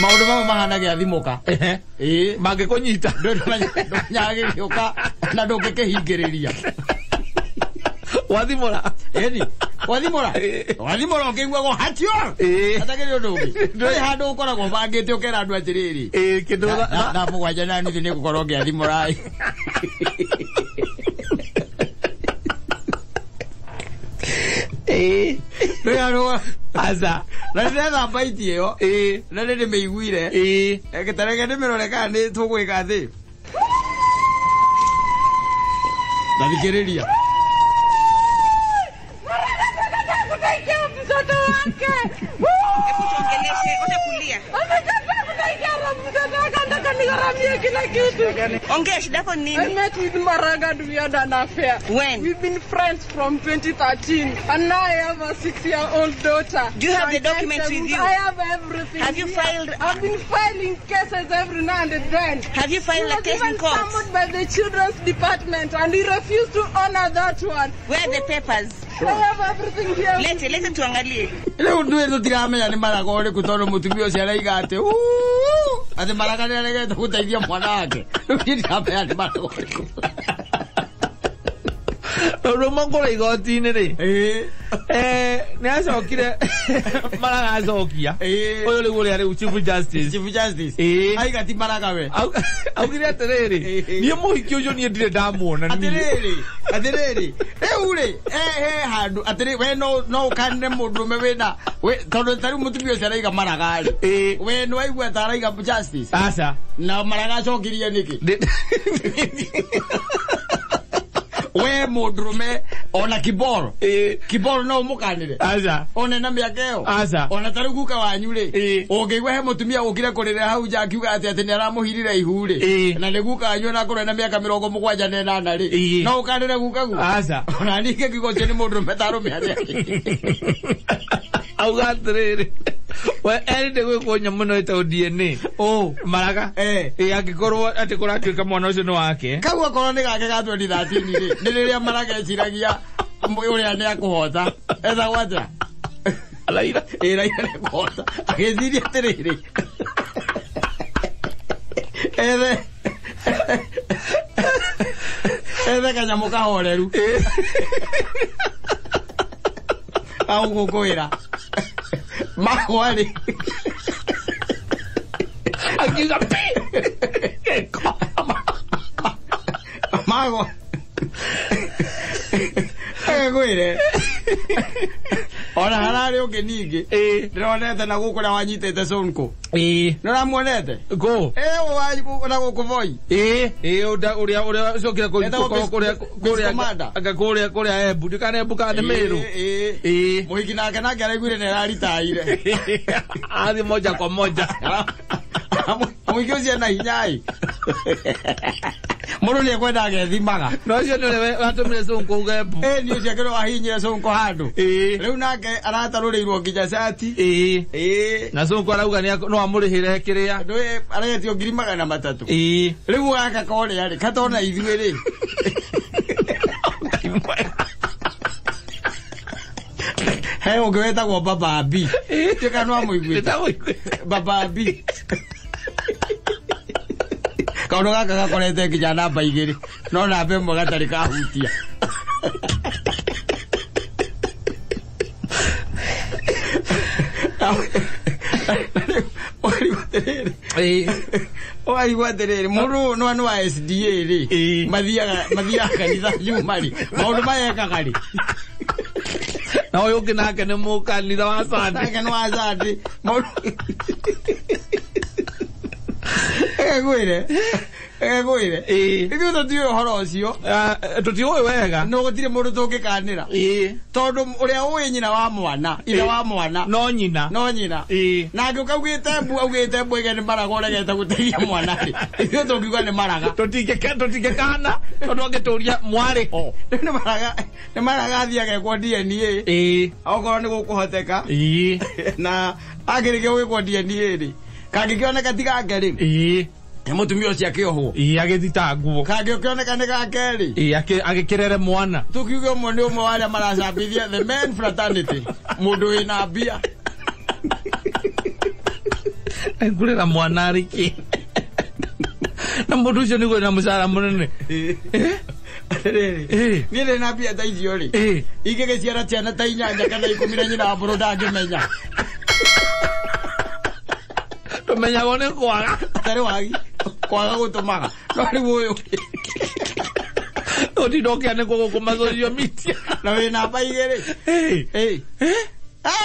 Maũndũ mamwe mahana gĩathimũka. Ĩĩ. Mangĩkũnyita. Ndũmenyaga gĩgĩũka na ndũngĩkĩhingĩrĩria. Wathimũra. Ĩni. Wathimũra. Wathimũra ũkĩiguagwo hatio. Hatakĩrĩ ũndũ ũngĩ. Ndũrĩ handũ ũkoragwo ũbangĩte ũkera andũ atĩrĩrĩ. Ĩĩ, kĩndũ Thaa 7:30 nĩ ngũkorwo ngĩathimũra. Ĩĩ. Ndũrĩ handũ. Aca. Na nĩndethamba iti ĩyo. Ĩĩ. Na nĩndĩmĩiguire. Ĩĩ. Tareke ndĩmĩrore kana nĩ tũgwĩka thĩ. Ndathikĩrĩria. Mtoto wake. Hebu tuongeleshe, wacha kulia. Amekataa kutaikia mtoto wake, anataka nigharamie kila kitu. Ongea, shida yako ni I nini? met with Maraga and we had an affair. When? We've been friends from 2013 and now I have a 6-year-old daughter. Do you have the I documents with you? I have everything. Have you here. filed- I've been filing cases every now and then. Have you filed He a was case in even court? summoned by the children's department and he refused to honor that one. Where are the papers? I have everything here. Lete, lete tuangalie. Rĩu nduĩ tũtiramenya nĩ Maraga ũrĩkũ tondũ mũtumia ũcio araiga atĩ "Uu", atĩ Maraga nĩ aregete gũteithia mwana wake. Rĩu niĩ ndiramenya nĩ Maraga ũrĩkũ. Tondũ makũra igoti-inĩ rĩ. Ĩĩ. Nĩ acokire Maraga acokia. Ĩĩ. Ũyũ rĩu ũrĩa rĩu Chief Justice. Chief Justice. Ĩĩ. Aiga ti Maraga we. Augire atĩrĩrĩ, Ĩĩ. niĩ mũhiki ũcio niĩ ndirĩ ndamuona niĩ. Atĩrĩrĩ, atĩrĩrĩ, rĩu rĩ, he handũ atĩrĩ we no ũkanĩre mũndũrũme wĩna tondũ ta rĩu mũtumia ũcio araiga Maraga rĩ. Ĩĩ. We nĩ waigua ta araiga Justice. Aca. Na Maraga acokirie nĩkĩ? We mũndũrũme ona Kiboro. Ĩĩ. Kiboro no ũmũkanĩre. Aca. Ona na mĩaka ĩyo. Aca. Ona ta rĩu guka wanyu rĩ. Ĩĩ. Ũngĩigua he mũtumia ũkire kũrĩra hau nja akiuga atĩ atĩ nĩaramũhirire ihu rĩ. Ĩĩ. Na nĩ guka wanyu ona akorwo ena mĩaka 78 rĩ. Ĩĩ. No ũkanĩre guka guo. Aca. Ona niĩ ingĩkiuga ũcio nĩ mũndũrũme ta arũme arĩa angĩ. Auga atĩrĩrĩ, we erĩte gwĩkwo nyamũ ĩno ĩtagwo DNA. Ũ. Maraga. Eh. Ĩĩ, angĩkorwo atĩ kũratuĩka mwana ũcio nĩ wake. Kau akorwo nĩ gake ga 2013 rĩ, nĩ rĩrĩa Maraga eciragia ũrĩa nĩ akũhota. Etagwo atĩa? Raila. Ĩĩ, Raila nĩ akũhota. Agĩciria atĩrĩrĩ. Ethe. Ethe kanyamũ kahoreru. Agũgũkũĩra. Magwa rĩ. Akiuga pi. Magwa. Agĩkwĩre. Ona hararĩ ũngĩ ningĩ. Ĩĩ. Ndĩronete na gũkũ ũrĩa wanyitĩte Sonko. Ĩĩ. Nĩ ũramuonete? Ngũ. Ĩĩ, na gũkũ Voi. Ĩĩ, ĩĩ, ũrĩa ũrĩa ũcokire Etagwo kũrĩa kũrĩa Miss Commander. anga kũrĩa kũrĩa Embu, ndikana Embu kana nĩ Meru. Ĩĩ. Ĩĩ. Mũhiki nake nake araiguire nĩ araritaire. Athiĩ moja kwa moja. Mũhiki ũcio ena hinya ĩ. Mũndũ nĩ ekwenda agethimaga. No ũcio nĩ ũrĩa watũmire Sonko uge Embu. Ĩĩ, nĩ ũcio akĩrwo ahinyire Sonko handũ. Ĩĩ. Rĩu nake aratarũrĩirwo nginya cati. Ĩĩ. Ĩĩ. Na Sonko arauga no amũrĩhĩre kĩrĩa. Ndũĩ aretio 300,000. Ĩĩ. Rĩu gaka korĩa rĩ, katona ithuĩ rĩ. He ũngĩ wetagwo Baba B. Tuĩka no amũiguĩte. Ndĩtamũiguĩte. Baba B. Kaũndũ gaka gakorete nginya namba 2, no namba 1 gatarĩ kahutia. Ũkaigua atĩrĩrĩ. Ĩĩ. Ũkaigua atĩrĩrĩ, mũndũ ũyũ nĩ wa SDA rĩ. Ĩĩ. Mathiaga kanitha Juma rĩ. Maũndũ maya ekaga rĩ. Na ũyũ ũngĩ nake nĩ mũkanitha wa Sunday. Nake nĩ wa Sunday. Maũndũ Egwĩre. Egwĩre. Ĩĩ. Ithuĩ tũtiũĩ ũhoro ũcio. Tũtiũĩ wega. No gũtirĩ mũndũ tũngĩkanĩra. Ĩĩ. Tondũ ũrĩa ũĩ nyina wa mwana, ithe wa mwana. No nyina. No nyina. Ĩĩ. Na angĩũka augĩte mbu, augĩte mbu ĩge nĩ Maraga ũregete gũteithia mwana rĩ. Ithuĩ tũngiuga nĩ Maraga. Tũtingĩkana tondũ angĩtũria mwarĩ ho. Rĩu nĩ Maraga, nĩ Maraga athiĩ agekwo DNA. Ĩĩ. Okorwo nĩ gũkũhoteka. Ĩĩ. Na akĩrĩkia gwĩkwo DNA rĩ, kangĩkĩoneka ti gake rĩ. Ĩĩ. Nĩ mũtumia ũcio akĩohwo. Ĩĩ, agĩthitangwo. Kangĩkĩoneka nĩ gake rĩ. Ĩĩ, agĩkĩrere mwana. Tukiuge ũmwe nĩ ũmwe wa arĩa maracambithia the men fraternity. Mũndũ wĩna mbia. Ngurera mwana arĩ kĩ na mũndũ ũcio nĩguo na mũcara mũnene. Atĩrĩrĩ, niĩ ndĩ na mbia ta icio rĩ, ingĩgĩciara ciana ta 8 kana 10 na nyina wa mbũrũ ndangĩmenya. Tũmenyagwo nĩ kwaga. Atarĩ wagi kwaga gũtũmaga no rĩu ũyũ ũtinda ũkĩanĩkwo gũkũ ma social media. Na wĩ namba 2.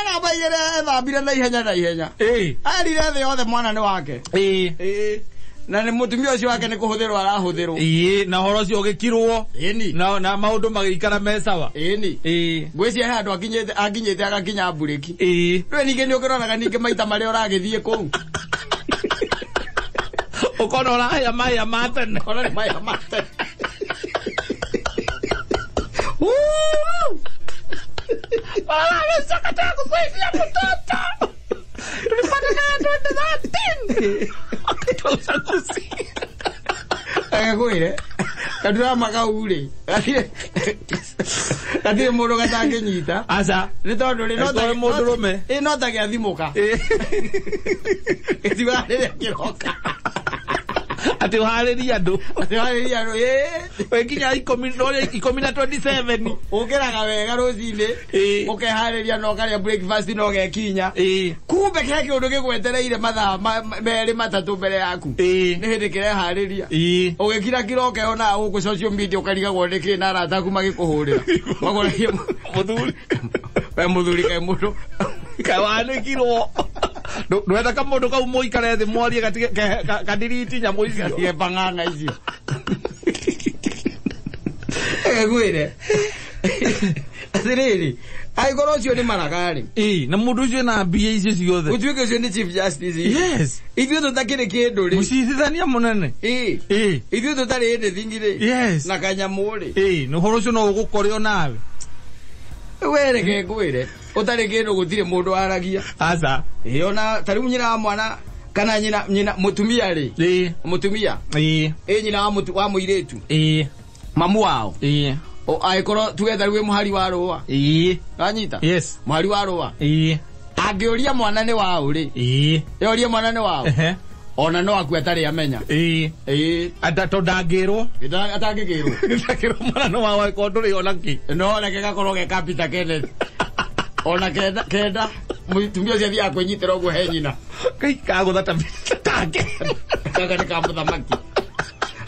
Namba 2 ethambire na ihenya na ihenya. Arire thĩ yothe mwana nĩ wake. Na nĩ mũtumia ũcio wake nĩ kũhũthĩrwo arahũthĩrwo. Ĩĩ, na ũhoro ũcio ũgĩkirwo. Ĩni. Na maũndũ magĩikara me sawa. Ĩni. Ngwĩciria he handũ akinyĩte agakinya mburĩki. Rĩu ningĩ nĩ ũkĩroraga ningĩ maita marĩa ũragĩthiĩ kũu. Ũkona ũrahĩa mahĩa ma tene. Ũkona nĩ mahĩa ma tene. Wanaweza kusaidia mtoto. Tulipata naye 2013. Wakati wa uchaguzi. Agakwĩre katurama kau rĩ gatirĩ mũndũ gatangĩnyita. Aca. Nĩ tondũ rĩ Angĩkorwo nĩ mũndũrũme. Ĩ no ta gĩathimũka gĩtiugaga rĩrĩa kĩroka. Atĩ ũharĩrie andũ. Atĩ ũharĩrie andũ, ĩĩ. Wĩkinya 10 no 10 na 27. Ũkĩraga wega rũcinĩ. Ũkeharĩria na ũkarĩa breakfast na ũgekinya. Kumbe he kĩũndũ gĩgwetereire mathaa 2 3 mbere yaku. Nĩ hĩndĩ kĩreharĩria. Ũgĩkira kira ũkeona gũkũ social media ũkarigagwo nĩkĩ na arata aku magĩkũhũrĩra. Makoragia mũthuri. We mũthuri kaĩ mũndũ. Kawanĩkirwo. Ndwenda kamũndũ kau mũikare thĩ mwarie gatige kadiriti nyamũ icio. Gatige bang'ang'a icio. Ngwĩre. Atĩrĩrĩ, angĩkorwo ũcio nĩ maraga rĩ. Ĩĩ, na mũndũ ũcio ena mbia icio ciothe. Gũtuĩke ũcio nĩ Chief Justice. Yes. Ithuĩ tũtakĩrĩ kĩndũ rĩ. Mũcirithania mũnene. Ĩĩ. Ithuĩ tũtarĩ anything rĩ. Yes. Na kanyamũ rĩ. Ĩĩ, na ũhoro ũcio no ũgũkore onawe. We reke ngwĩre, ũtarĩ kĩndũ gũtirĩ mũndũ waragia. Aca. Ĩĩ, ona ta rĩu nyina wa mwana kana nyina mũtumia rĩ. Mũtumia. Ĩĩ, nyina wa wa mũirĩtu. Mamu wao. O angĩkorwo tuge ta rĩu wĩ mũhari wa rũa. Wanyita? Yes. Mũhari wa rũa. Angĩũria mwana nĩ waũ rĩ. Yoria mwana nĩ waũ. Ona no akue atarĩ amenya. Ĩĩ. Ata to ndangĩrwo. Atangĩkĩrwo. Ndangĩrwo mwana nĩ waũ angĩkorwo ndũrĩ ona kĩ. No reke gakorwo ge ka Peter Kenneth. Ona kenda mũtumia ũcio athiaga kwĩnyitĩra ũguo he nyina. Kai kagũtha ta take. Gaka nĩ ka mũthamaki.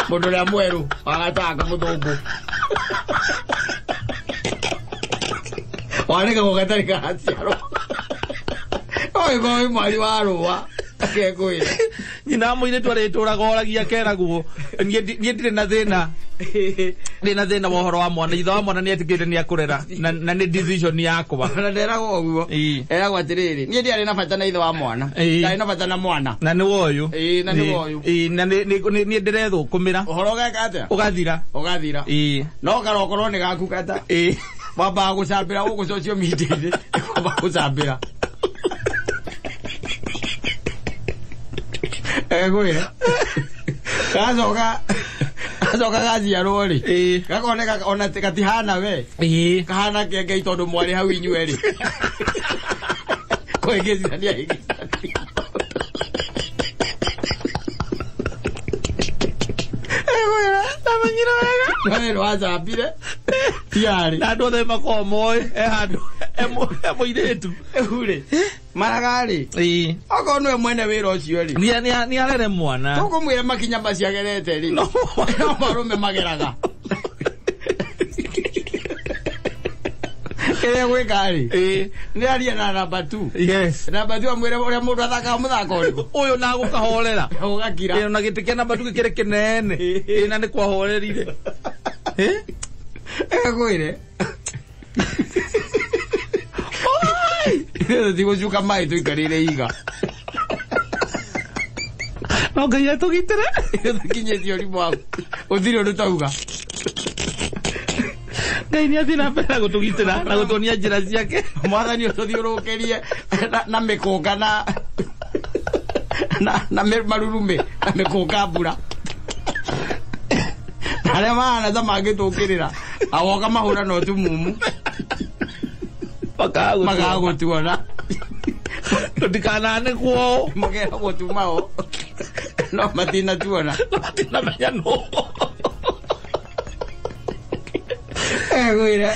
Mũndũ ũrĩa mwerũ wa gatanga mũthũngũ. Wanĩkagwo gatarĩ karaciarwo. Ũgĩkorwo wĩ mwari wa rũa. Akekwĩra. Nyina wa mũirĩtu arĩtũraga oragia keragwo. Niĩ ndirĩ na thĩna. Ndĩ na thĩna wa ũhoro wa mwana. Ithe wa mwana nĩ etĩkĩrĩte nĩ akũrera. Na nĩ decision yakwa. Na nderagwo ũguo. Eragwo atĩrĩrĩ, niĩ ndiarĩ na bata na ithe wa mwana. Ndarĩ na bata na mwana. Na nĩ woyũ. Ĩĩ, na nĩ woyũ. Ĩĩ, na niĩ ndĩrethũkũmĩra. Ũhoro ũgeka atĩa? Ũgathira. Ũgathira. No karokorwo nĩ gaku kata. Wambaga gũcambĩra gũkũ social media-inĩ. Wambaga gũcambĩra. Egwĩra. Gacoka gaciarwo rĩ. Gakoneka ona gatihana we. Kahana kĩengei tondũ mwarĩ hau inyuĩ rĩ. Kwĩgĩcania ĩgĩcania. Egwĩra. Ndamenyire wega. No nĩ wacambire. Tiarĩ. Na andũ othe makoragwo moĩ he handũ he mũirĩtu. Rĩu rĩ, maraga rĩ. Okorwo nĩwe mwene wĩra ũcio rĩ. Nĩ arere mwana. Tũkũmwĩra makinya macio agerete rĩ. No marũme mageraga. Kĩrĩa gwĩka rĩ. Nĩ arie na namba 2. Yes. Namba 2 amwĩre ũrĩa mũndũ athakaga mũthako ũrĩkũ. Ũyũ na gũkahorera. Ũgakira. Ĩĩ, na gĩtĩ kĩa namba 2 gĩkĩrĩ kĩnene. Ĩĩ, na nĩ kwahorerire. Egwĩre. Tũtigũcuka maĩ tũikarĩire iga. No Ngai atũgitĩre. Tũkinyĩtie ũrimũ waku. Gũtirĩ ũndũ tauga. Ngai nĩ athiĩ na mbere na gũtũgitĩra na gũtuonia njĩra ciake. Mwathani ũtũthiũrũrũkĩrie na mĩkũnga na marurumĩ na mĩkũnga mbura. Arĩa mahana ta mangĩtũkĩrĩra awoka mahũra na ũtumumu. Magagũtuona. Tutikananĩkwo Makeragwo tumao no matinatuona. Matinamenya nũ. Ngwĩre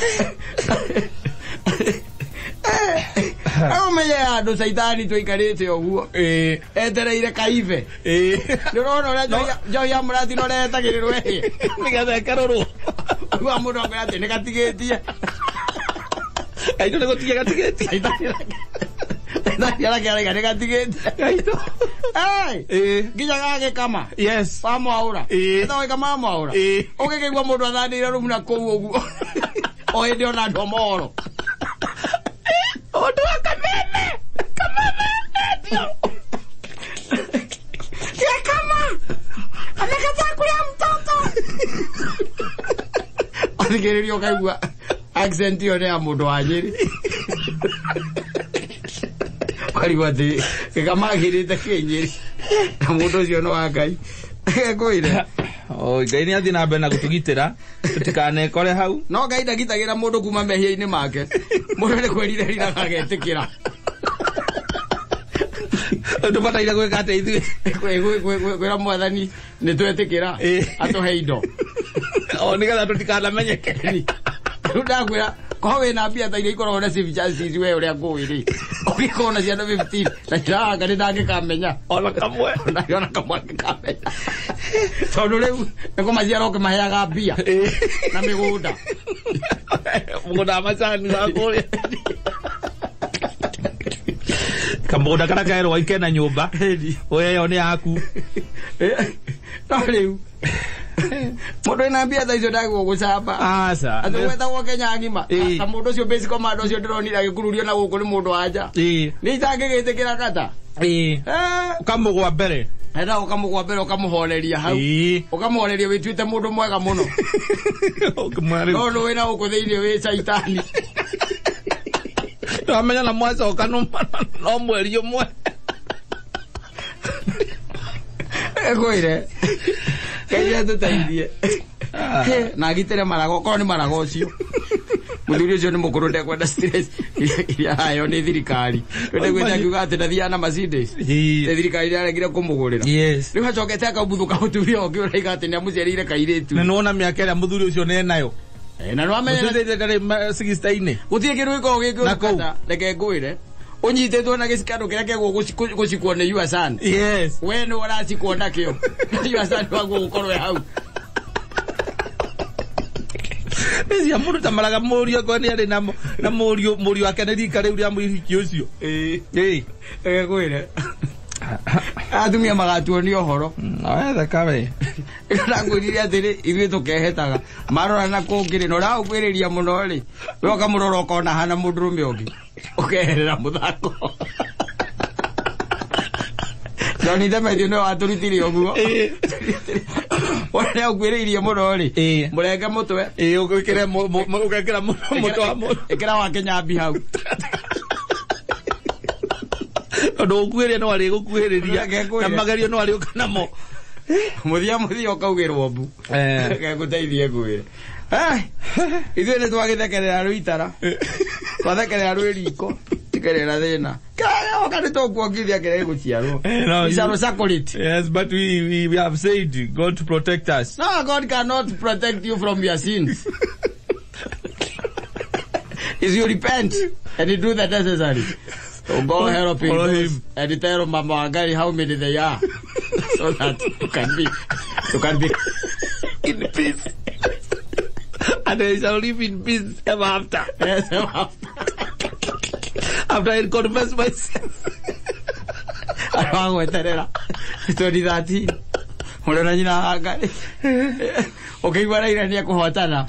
ũmenye andũ caitani tũikarĩte ũguo etereire kaibe. Nĩ ũrona ũrĩa njohi ya mũratino ũrĩa etagĩrĩrwo ĩhĩe nĩgetha ĩkarorwo. Ũguo mũndũ akwĩra atĩ nĩ gatigĩtie. Gaitũ nĩ gũtigia gatigĩtie. Caitani arake araiga nĩ gatigĩtie. Gaitũ. Nginya gagĩkama. Yes. Wamwaũra. Etha gĩkama wamwaũra. Ũgĩkĩigua mũndũ athanĩire rumu na kũu ũguo. O hĩndĩ ona andũ a mohoro. Ũndũ wa kameme. Kameme. Gĩkama. Amekataa kulea mtoto. Athikĩrĩria ũkaigua accent ĩyo nĩ ya mũndũ wa Nyĩrĩ. Ũkarigwo atĩ gĩkama agĩrĩte kĩ Nyĩrĩ na mũndũ ũcio nĩ wa Ngai. Ngwĩre. Ngai nĩ athiĩ na mbere na gũtũgitĩra tũtikanekore hau. No Ngai ndagitagĩra mũndũ kuma mehia-inĩ make. Mũndũ nĩ kwĩrirĩria agetĩkĩra. Tũbataire gwĩka atĩa ithuĩ? Kwĩra mwathani nĩ twetĩkĩra atũhe indo. O nĩgetha tũtikanamenyeke. Rĩu ndakwĩra korwo wĩna mbia ta iria ikoragwo na Safe Chances we ũrĩa ngũĩ rĩ, ũngĩkorwo na ciana 15 na cirahanga nĩ ndangĩkamenya. Ona kamwe. Ona kamwe angĩkamenya. Tondũ rĩu nĩ kũmaciara ũkĩmaheaga mbia na mĩgũnda. Mũgũnda wa macani wa kũrĩa. Kamũgũnda karĩa kerwo kena nyũmba. Ĩyo nĩ yaku. No rĩu mũndũ wĩna mbia ta icio ndagĩrĩirwo gũcamba. Aca. Atĩ gwetagwo Kenya ng'ima. Ta mũndũ ũcio base command ũcio ndĩronire agĩkururio na gũkũ nĩ mũndũ wa nja. Nĩ itangĩgĩtĩkĩra kata. Ũkamũgwa mbere. Enda ũkamũgwa mbere ũkamũhoreria hau. Ũkamũhoreria wĩtuĩte mũndũ mwega mũno. No nĩ wĩna gũkũ thĩinĩ wĩ caitani. Twamenya na mwacoka no mweri ũmwe. Ngwĩre. Ngai atũteithie. Na agitĩre marago, korwo nĩ marago ũcio. Mũthuri ũcio nĩ mũkũrũ ndekwenda stress iria araheo nĩ thirikari. Twende gwĩte akiuga atĩ ndathiaga na Mercedes. Nĩ thirikari ĩraregire kũmũgũrĩra. Rĩu acokete akabuthũka mũtumia ũngĩ ũraiga atĩ nĩ amũciarĩire kairĩtu. Na nĩwona mĩaka ĩrĩa mũthuri ũcio nĩ enayo. Na nĩwamenya Mũthuri ndarĩ 60-inĩ. Gũtirĩ kĩndũ gĩkoragwo gĩ Na kĩũru kũu. kata. Reke ngwĩre. Ũnyitĩtwo na gĩcikano kĩrĩa kĩagwo gũcikwo nĩ your son. Yes. We nĩ ũracikwo nakĩo. Your son waguo gũkorwo e hau. Cia mũndũ ta maraga mũriũ akorwo nĩ arĩ na mũriũ wake nĩ rika rĩu rĩa mũhiki ũcio. Reke ngwĩre. Atumia magatuonia ũhoro. Wetheka we. Ndakwĩrire atĩrĩ ithuĩ tũkehetaga. Marora na kũngĩ rĩ, na ũraũkwĩrĩria mũno rĩ, we ũkamũrora ũkona hana mũndũrũme ũngĩ. Ũkeherera mũthako. Johnny Demetrio nĩwe watũrutire ũguo. Ũrĩa ũkwĩrĩirie mũno rĩ, mũrenge mũtwe. Ũgekĩra mũtwe wa mũndũ. Ĩkĩra wa Kĩnyambi hau. Tondũ gũkuhĩrĩria no arĩgũkuhĩrĩria na magerio no arĩũka namo. Mũthia mũthia ũkaugĩrwo mbu. Reke ngũteithie ngwĩre. Ithuĩ nĩ twagĩthekerera rũitara. Twathekerera rwĩ riko. Tikerera thĩna. Kaya nĩ tũkuongithia kĩrĩa gĩgũciarwo. We shall circle it. Yes, but we have said God to protect us. No, God cannot protect you from your sins. If you repent and you do the necessary. So go help him and tell Mama Wangari how many they are, so that you can be in peace. And they shall live in peace ever after. Yes, ever after. After I confess my sins. Aragweterera 2013. Mũrona nyina wa Ngai. Ũkĩigua Raila nĩ ekũhotana.